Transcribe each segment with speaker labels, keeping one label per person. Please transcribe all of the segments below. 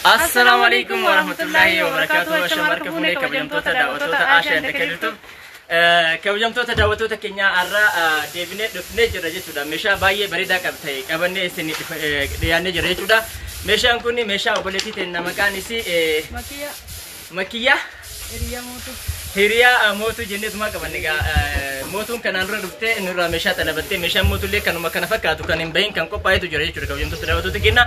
Speaker 1: Assalaamu alaikum warahmatullahi wabarakatuh. Shamarka fuunee kabajamtoota daawwattoota Aashaa Inda kabajamtoota daawwattoota keenyaa har'a deebinee dhufnee jirra jechuudha. Meeshaa baay'ee bareedaa qab ta'e qabannee isin dhiyaannee jirra jechuudha. Meeshaan kun meeshaa obboleettii teenya maqaan isii
Speaker 2: Makiyya.
Speaker 1: Makiyyaa
Speaker 2: Hiriyaa Mootuu.
Speaker 1: Hiriyaa Mootuu jenneetuma qabanne egaa Mootuun kanaan dura dhuftee nurraa meeshaa xalabattee meeshaan Mootuullee kanuma kana fakkaatu kan hin bahin kan qophaa'etu jira jechuudha kabajamtoota daawwattoota keenya.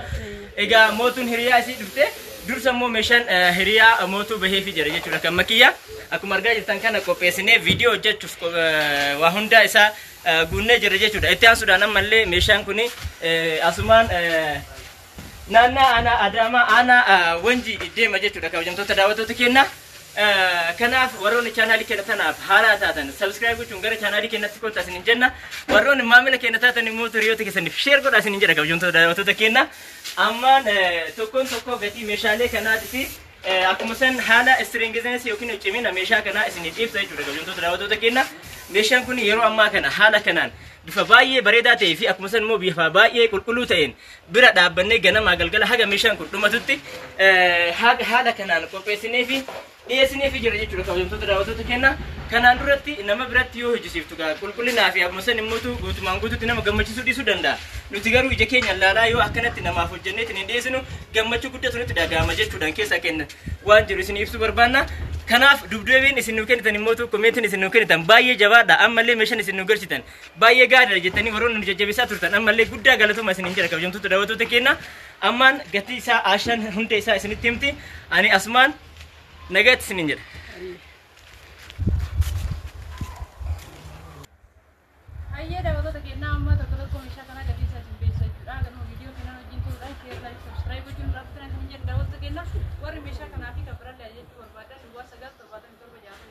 Speaker 1: Egaa Mootuun hiriyaa isii dhuftee dursa immoo meeshaan Hiriyaa Mootuu baheefii jira jechuudha kan Makiyyaa. Akkuma argaa jirtan kana qopheessinee viidiyoo hojjechuuf waa hundaa isaa guunnee jira jechuudha. Itti aansuudhaan ammallee meeshaan kun asumaan naannaa aanaa Adaamaa aanaa Wanjii deema jechuudha kabajamtoota daawwattoota keenya. Kanaaf warroonni chaanaalii keenya tanaaf haaraa taatan subscribe gochuun gara chaanaalii keenyatti kottaa isiniin jenna. Warroonni maamila keenya taatan immoo hiriyoota keessaniif share godhaa isiniin jedha kabajamtoota daawwattoota keenya. Ammaan tokkoon tokkoo gatii meeshaalee kanaatii fi akkuma san haala strengthiness yookiin cimina meeshaa kanaa isiniif ibsa jechuudha kabajamtoota daawwattoota keenya. Meeshaan kun yeroo ammaa kana haala kanaan bifa baay'ee bareedaa ta'ee fi akkuma san immoo bifa baay'ee qulqulluu ta'een bira dhaabbannee ganamaa galgala haga meeshaan kun dhumatutti haala kanaan qopheessinee fi dhiyeessinee fi jira jechuudha kabajamtoota daawwattoota keenya. Kanaan duratti nama biratti yoo hojjisiiftu gaa qulqullinaa fi akkuma san immoo guutumaan guututti nama gammachiisuu dhiisuu danda'a. Nuti garuu ija keenya laalaa yoo akkanatti namaaf hojjenneetiin hin dhiyeessinu gammachuu guddatu nutti dhaga'ama jechuudhaan keessa kenna waan jiru isin ibsuu barbaanna. Kanaaf dubdeebiin isin nu kennitan immoo commentiin isin nu kennitan baay'ee jabaadha. Ammallee meeshaan isin nu galchitan baay'ee gaariidha jettanii warroonni nu jajjabeessaa turtan ammallee guddaa galatoomaa isin hin jira kabajamtoota daawwattoota keenya. Ammaan gatii isaa Aashaan hunda isaa isinitti himti. Ani asumaan nagaatti isiniin jedha.
Speaker 2: Hayyee daawwattoota keenyaa amma tokko tokko meeshaa kanaa gatii isaa isin beeksisa jechuudha. Ganuma viidiyoo kanaan wajjin turuudhaan share, like, subscribe gochuun raabsitan isin jedha daawwattoota keenyaa. Warri meeshaa kanaa fi kan birallee ajajachuu barbaadan 09 77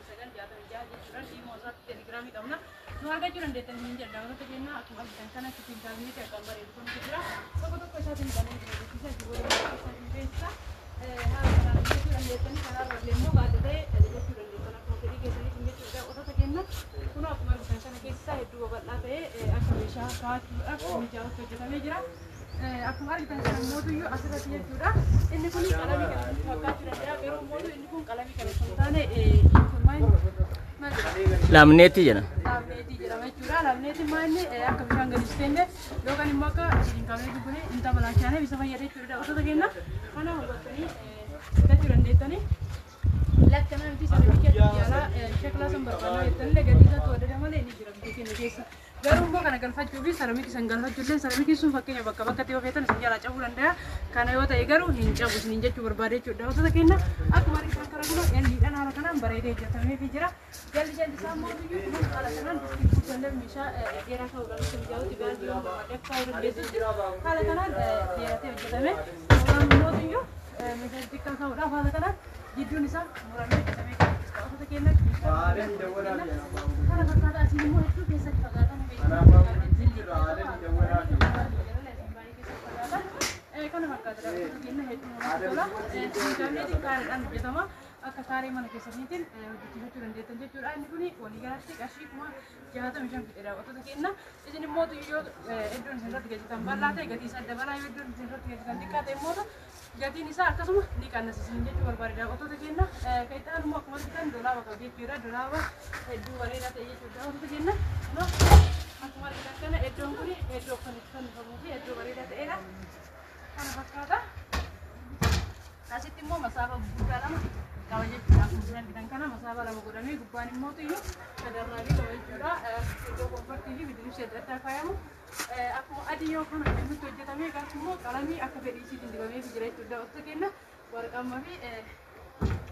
Speaker 2: 69 66 jechuudhaan Imo, WhatsApp, Telegramii qabna. Nu argachuu dandeettan isin jedha daawwattoota keenyaa. Akkuma argitan kana kitchen cabinetii akkaan bareedu kun jira. Tokko tokko isaatiin banee jira gatii isaa isin booda isaa isin beeksisa. Haala kanaan ajajachuu dandeettanii kanaarrallee immoo gaadda ta'e ajajachuu dandeettan akkuma fedhii keessaniitiin jechuudha daawwattoota keenya. Kun akkuma argitan kana keessaa hedduu babal'aa ta'e akka meeshaa kaa'achuudhaaf mijaa'utti hojjetamee jira. Akkuma argitan kana mootuyyuu asirratti jechuudha. Inni kun qalamii kana fakkaachuu danda'a garuu mootu inni kun qalamii kana osoo hin taane kun maal maal jedhama?
Speaker 1: Laamineetii jedhama.
Speaker 2: Laamineetii jedhama jechuudha. Laamineetiin maal inni akka bishaan gadi seenne yookaan immoo akka hin qabneetti kun hin tabalaachaaneef isa fayyada jechuudha daawwattoota keenya. Kana hubattanii bitachuu dandeettanii. Lakkana miti sababii yaalaa shaklaa san barbaadna jettanillee gatii isaatti wadada malee ni jira biyya keenya keessa. Garuu immoo kana galfachuu fi saramikii san galfachuu illee saramikiin sun fakkeenya bakka bakkatti yoo feetan isin jalaa cabuu danda'a. Kana yoo ta'e garuu hin cabu isiniin jechuu barbaade jechuudha. Daawwattoota keenya akkuma argitan kana kun elliidhaan haala kanaan bareedee hojjetameefii jira. Jalli jalli isaa immoo iyyuu kun haala kanaan distii guutallee meeshaa dheeraa ta'uu danda'u mijaa'utti baaldii yoo barbaade akka kaa'uu dandeessutti haala kanaan dheeratee hojjetame. Mooraa iyyuu meeshaa xixiqqaa ta'uudhaaf haala kanaan jidduun isaa muramee hojjetamee kan daawwattoota keenya kana fakkaata. Asiin immoo hedduu keessatti fagaatama. Kana fakkaata daawwattoota keenya, hedduu namatti tola. Intarneetiin kaareedhaan hojjetama. Akka kaaree mana keessaniitiin hojjechiifachuu dandeettan jechuudha. Inni kun waliigalatti qarshii 65,000 fixe daawwattoota keenya. Isin immoo yoo iddoon isin irratti galchitan bal'aa ta'e gatii isaa dabalaa, yoo iddoon isin irratti galchitan xiqqaa ta'e immoo gatiin isaa akkasuma ni qannasa isin jechuu barbaade daawwattoota keenya. Kan itti aanu immoo akkuma argitan dolaaba qaba jechuudha. Dolaaba hedduu bareedaa ta'e jechuudha daawwattoota keenya. Akkuma argitan kana iddoon kun iddoo kan itti fannifamuu fi iddoo bareedaa ta'edha. Kana fakkaata. Asitti immoo masaaba guddaa lama qaba jechuudha. Akkuma isin argitan kana masaaba lama godhamee gubbaan immoo iyyuu sadarraabii qaba jechuudha. Iddoo comfortii fi bidiruusi adda addaa kaayamu. Akkuma adii yoo kana nutti hojjetamee garuu immoo qalamii akka fedhii isiitiin dibamee jira jechuudha. Daawwattoota keenya warqammaa fi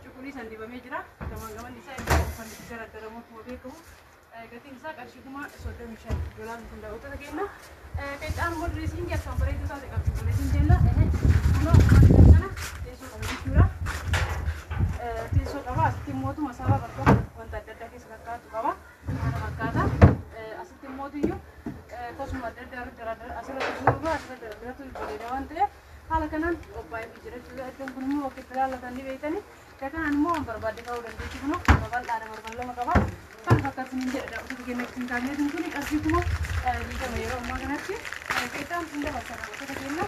Speaker 2: cuquliisaan dibamee jira. Gamaan gamanni isaa iddoo comfortii daraddaramu akkuma beekamu. Gatiin isaa qarshii 35,000 dolaarri kun daawwattoota keenya. Kan itti aanu immoo dressingii akkaan bareedduu taate qabdi. Dressing keenya kunoo akkuma argitan kana teessoo qaba jechuudha. Teessoo qaba. Asitti immoo masaaba bakka wanta adda addaa keessa kakkaatu qaba. Kana fakkaata. Asitti immoo iyyuu kosuma adda addaa irratti asirratti suuraa asirratti dardaratu bareeda waan ta'eef haala kanaan qophaa'ee jira jechuudha. Iddoon kun immoo bakka itti ilaallatan ni beektani. Kanaan immoo waan barbaadde kaa'uu dandeessu kunoo babal'aadha barbaad qaba. Kana fakkaatu ni jedha daawwattoota keenya. Ittiin kaaneetiin kun qarshii 20,000 yeroo ammaa kanatti. Feetaan hunda bakka daawwattoota keenya.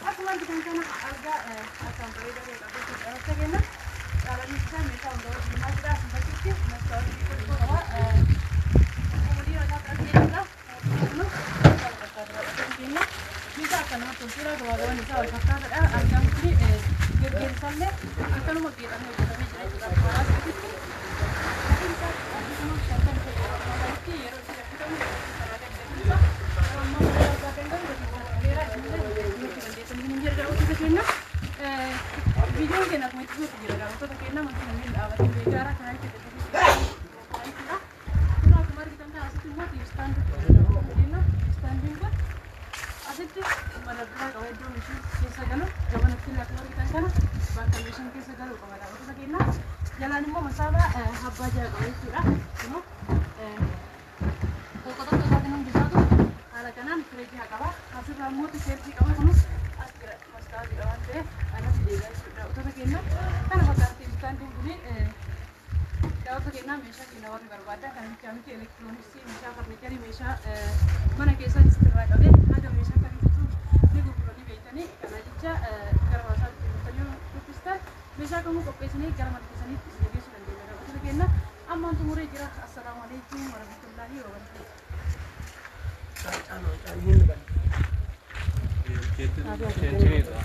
Speaker 2: Akkuma argitan kana argaa akkaan bareedaa ta'e qabu jechuudha daawwattoota keenya. Caalaan isaa meeshaa hunda wajjin maal jedhaa asii bakkitti mastaawwatii xiqqoo qaba. Umurii mataa fudhatee jechuudha. Kana fakkaata daawwattoota keenya. Meeshaa akka namatti tolchuudha. Gabaabaan isaa wal fakkaataadha. Argaan kun geggeessaallee akkanuma geedhamee hojjetamee jira jechuudha. Akkuma asitti. Gatiin isaa 50,000 yeroo itti gabbitamu karaa gadi gatiin yeroo ammaa mana abbaa danda'u gatiin isaa dabaleera. Isinillee hojjechuu dandeessan hin jira daawwattoota keenya. Viidiyoon keenya akkuma itti fufuutti jira daawwattoota keenya wanti namni dhaabatee beekaara karaa itti jechuudha. Kun akkuma argitan kana asitti immoo tiivistaandii jira daawwattoota keenya. Tiivistaandiin kun asitti madabbaa qaba iddoo meeshaan keessa galu gamanatti illee akkuma argitan kana bakka meeshaan keessa galu qaba daawwattoota keenya. Jalaan immoo masaaba abbaa jaha qaba jechuudha. Kunoo tokko tokko isaatiin hundi isaatu haala kanaan fireejii haa qaba. Asirraa immoo tisheertii qaba kunis as jira mastaawwatii waan ta'eef alatti deebi'aa jechuudha. Daawwattoota keenya kana fakkaatti istaandiin kun daawwattoota keenya meeshaa keenya warri barbaadan kan bichaa miti elektirooniksii meeshaa farniicharii meeshaa mana keessaa irraa qabee haga meeshaa kamiitu ni gurguranii beektanii kana jecha gara hawaasaatti dhuftanii dubbistan meeshaa kamuu qopheessinee gara mana keessaniitti isin geessuu dandeenya. Daawwattoota keenya ammaan xumuree jira. Assalaamu alaikum warahmatullaahi wabarakatuh.
Speaker 3: Ceenciniidha.